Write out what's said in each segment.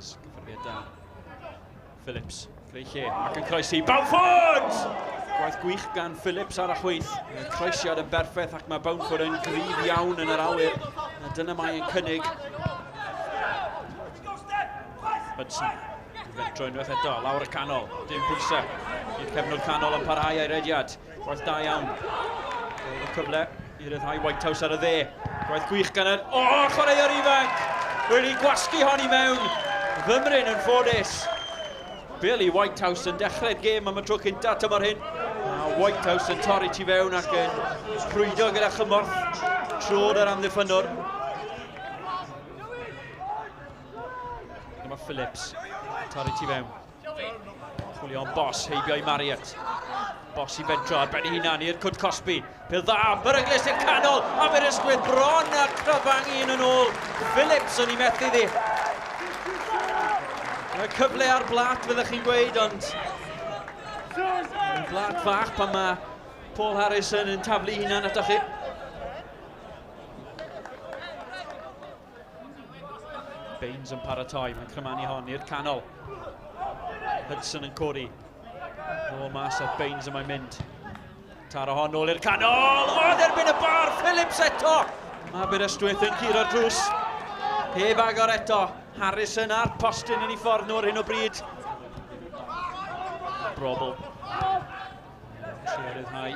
Evans, cyffyrddiad da. Phillips, creu lle, ac yn croesi. Bamford! Gwaith gwych gan Phillips ar y chwith. Y croesiad yn berffaith ac mae Bamford yn gryf iawn yn yr awyr. A dyna mae'n cynnig. Hudson. Fentro unwaith eto, lawr y canol. Dim pwysau i'r cefnwr canol yn parhau a'i rediad. Gwaith da iawn. Y cyfle i ryddhau Whitehouse ar y dde. Gwaith gwych gan yr... O, oh, chwaraewr ifanc! Wedi gwasgu hon i mewn. Fymryn yn ffodus. Billy Whitehouse yn dechrau'r gêm am y tro cynta tymor hyn. A Whitehouse yn torri tu fewn ac yn rhwydo gyda chymorth trod yr amddiffynnwr. Dyma Phillips, torri tu fewn. Chwilio am Boss, heibio i Marriott. Boss i fentro ar ben ei hunan i'r cwt cosbi. Pil dda, beryglus i'r canol, Aberystwyth bron a cryfangu un yn ôl. Phillips yn ei methu ddi. Mae cyfle ar blat, fyddech chi'n gweud, ond yn blat fach pan mae Paul Harrison yn taflu hunan atoch chi. Baines yn paratoi, mae'n crymanu hon i'r canol. Hudson yn codi. Nôl mas at Baines y mae'n mynd. Taro hon nôl i'r canol! O, erbyn y bar! Phillips eto! Mae Aberystwyth yn curo'r drws. Heb agor eto. Harrison a'r postyn yn ei ffordd nhw ar hyn o bryd. Brobl. Trio ryddhau.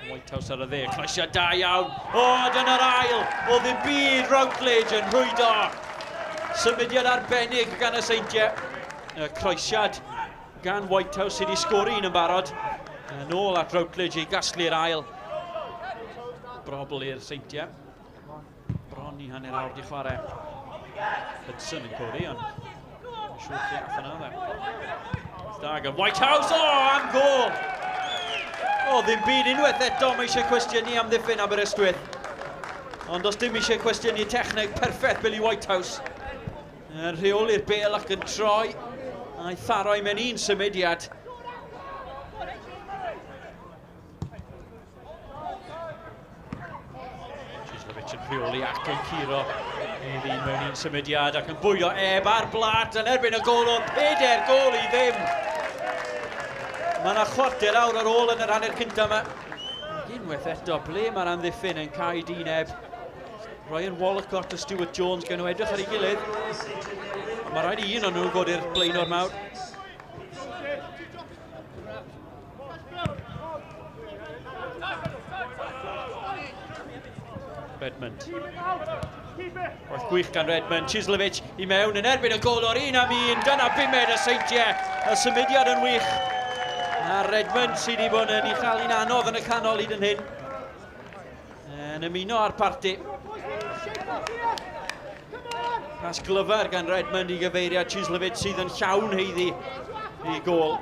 Whitehouse ar y dde, croesiad da iawn. O, dyna'r ail. O, ddim byd, Routledge yn rhwydo. Symudiad arbennig gan y Seintiau. Y croesiad gan Whitehouse sydd wedi sgori un yn barod. Yn ôl at Routledge i gasglu'r ail. Brobl i'r Seintiau. Bron i hanner awr di chwarae. Hudson yn codi, ond yn siŵr lle ath yna dde. Da gan Whitehouse, o, oh, am gol! O, ddim byd unwaith eto, mae eisiau cwestiynu am ddiffyn Aberystwyth. Ond os dim eisiau cwestiynu techneg perffaith Billy Whitehouse. Yn rheoli'r bel ac yn troi, a'i tharo i mewn un symudiad. Chislovich yn rheoli ac yn curo ei ddyn mewn un symudiad ac yn bwydo eb ar blat yn erbyn y gol o 4 gol i ddim. Mae yna chwarter awr ar ôl yn yr hanner cyntaf yma. Ac unwaith eto, ble mae'r amddiffyn yn cael dyn eb? Ryan Wallacott a Stuart Jones gan nhw edrych ar ei gilydd. Mae rhaid i un o'n nhw godi'r blaenor mawr. Redmond. Gwaith gwych gan Redmond. Chislovich i mewn yn erbyn y gol o'r un am un. Dyna bumed y Seintiau. Y symudiad yn wych. A Redmond sydd wedi bod yn ei chael hi'n anodd yn y canol hyd yn hyn. Yn ymuno â'r parti. Pas glyfar gan Redmond i gyfeiriad Chislovich sydd yn llawn heiddi i gol.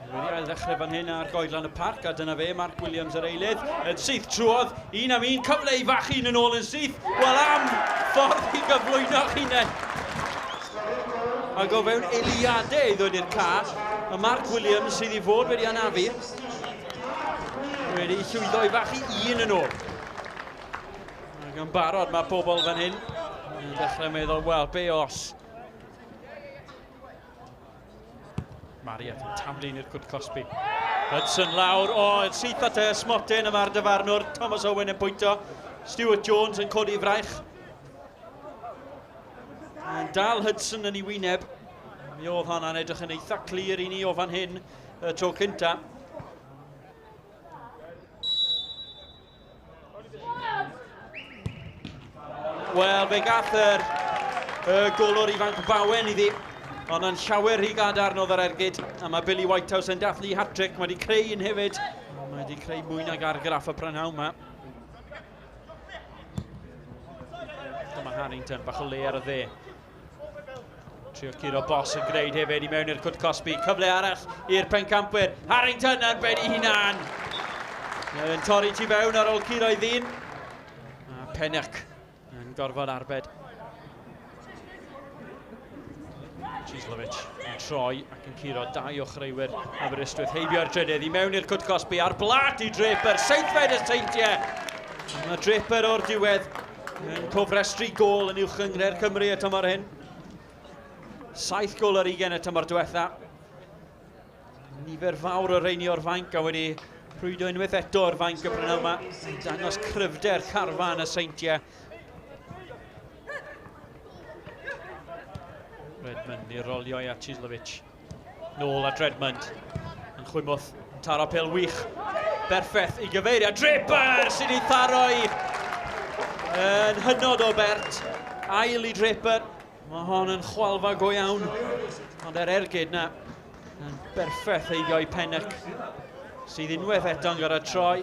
Wedi ail ddechrau fan hyn ar goedlan y parc, a dyna fe, Mark Williams yr eilydd, yn syth trwodd, un am un, cyfle i fach un yn ôl yn syth. Wel am ffordd i gyflwyno'ch hunain. Ac o fewn eiliadau i ddod i'r ca, mae Mark Williams sydd i fod wedi anafu, wedi llwyddo i fachu un yn ôl. Ac yn barod mae pobl fan hyn yn dechrau meddwl, wel, be os? Marriott yn taflu i'r cwt cosbi. Hudson lawr, o, oh, syth at y smotyn yma'r dyfarnwr, Thomas Owen yn pwyntio. Stuart Jones yn codi fraich. Yn dal Hudson yn ei wyneb. Mi oedd hwnna'n edrych yn eitha clir i ni o fan hyn y tro cynta. Wel, fe gath yr y golwr ifanc Bowen iddi, ond yn llawer rhy gadarn oedd yr ergyd, a mae Billy Whitehouse yn dathlu hat-trick, mae wedi creu un hefyd, mae wedi creu mwy nag argraff y prynhawn yma. Dyma Harrington, bach o le ar y dde. Trio curo Boss yn gwneud hefyd i mewn i'r cwt cosbi. Cyfle arall i'r pencampwyr. Harrington ar ben ei hunan. Yn torri tu fewn ar ôl curo i ddyn. A Pennock yn gorfod arbed. Chislovic yn troi ac yn curo dau o chwaraewyr Aberystwyth heibio'r drydydd i mewn i'r cwt cosbi a'r blat i Draper, seithfed y Seintiau. Mae Draper o'r diwedd yn cofrestru gôl yn uwch gynghrair Cymru y tymor hyn. 7 gôl ar 20 y tymor diwetha. Nifer fawr o reini o'r fainc a wedi rhwydo unwaith eto o'r fainc y prynhawn yma. Dangos cryfder carfan y Seintiau. Redmond i rolio i Achislovic. Nôl at Redmond. Yn chwymwth, yn taro pel wych. Berffeth i gyfeiriad. Draper sy'n ei tharo i yn hynod o bert. Ail i Draper. Mae hon yn chwalfa go iawn. Ond er ergyd na, yn berffeth heibio i Pennock, sydd unwaith eto'n gorau troi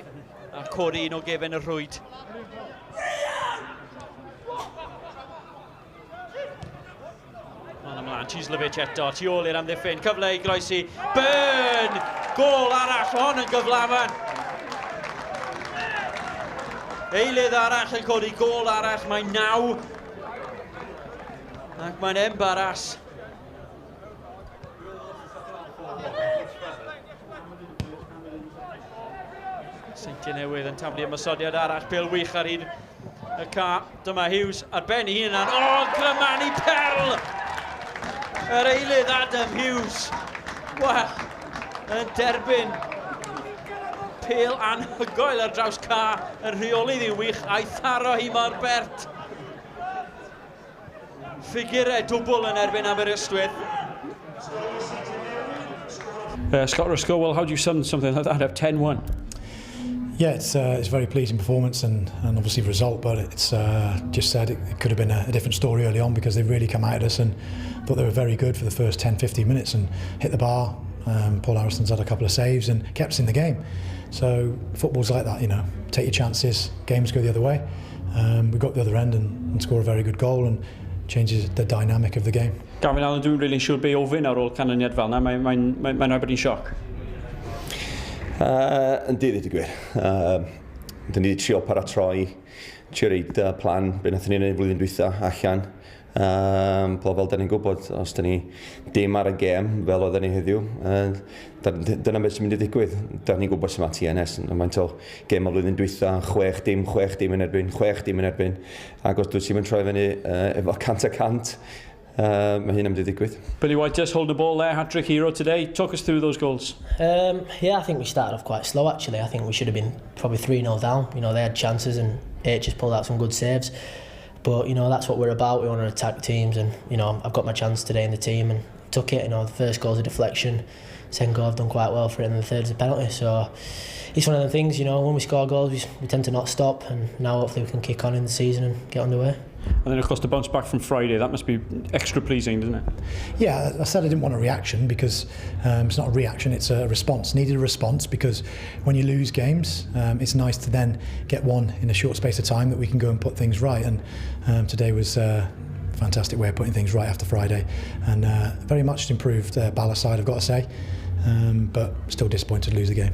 a codi un o gefen y rhwyd. Mae'n ymlaen, Chislovic eto, tu ôl i'r amddiffyn, cyfle i groesi, Byrne! Gôl arall, hon yn gyflafan! Eilydd arall yn codi gôl arall, mae 9. Ac mae'n embaras. Seintiau Newydd yn taflu ymosodiad arall, bêl wych ar hyd y ca. Dyma Hughes ar ben ei hun. O, Grymanu Perl! Yr eilydd Adam Hughes. Wel, yn derbyn pêl anhygoel ar draws ca yn rheoli ddi'n wych a'i tharo hi mor bert. Ffigurau dwbl yn erbyn Aberystwyth. Scott Ruscoe, well, how do you sum something like that up, 10-1? Yeah, it's a very pleasing performance and obviously result, but it's just said it could have been a different story early on because they've really come out at us and thought they were very good for the first 10-15 minutes and hit the bar. Paul Harrison's had a couple of saves and kept us in the game. So football's like that, you know, take your chances, games go the other way. We got the other end and score a very good goal and changes the dynamic of the game. Gavin Allen, dwi'n really siŵr be ofyn ar ôl canlyniad fel yna, mae'n mae, mae, mae rhaid bod hi'n sioc. Yndi, ddweud y gwir. Dyn ni wedi trio paratoi, trio reid plan, be wnaethon ni wneud flwyddyn dwytha allan. Fel dyn ni'n gwybod, os dyn ni dim ar y gêm fel oedden ni heddiw, dyna beth sy'n mynd i ddigwydd. Dyn ni'n gwybod sut mae TNS, mae'n o gêm o flwyddyn dwytha, 6-dim, 6-dim yn erbyn, 6-dim yn erbyn. Ac os dwi ti'n mynd troi fyny efo 100%, mae hyn yn mynd i ddigwydd. Billy White just hold the ball there, hat-trick hero today. Talk us through those goals. Yeah, I think we started off quite slow actually. I think we should have been probably 3-0 down. You know, they had chances and H just pulled out some good saves. But, you know, that's what we're about. We want to attack teams and, you know, I've got my chance today in the team and took it. You know, the first goal's a deflection, second goal I've done quite well for it, and the third's a penalty. So it's one of the things, you know, when we score goals, we tend to not stop, and now hopefully we can kick on in the season and get underway. And then, of course, the bounce back from Friday, that must be extra pleasing, doesn't it? Yeah, I said I didn't want a reaction because it's not a reaction, it's a response. Needed a response because when you lose games, it's nice to then get one in a short space of time that we can go and put things right. And today was a fantastic way of putting things right after Friday. And very much improved Bala side, I've got to say, but still disappointed to lose the game.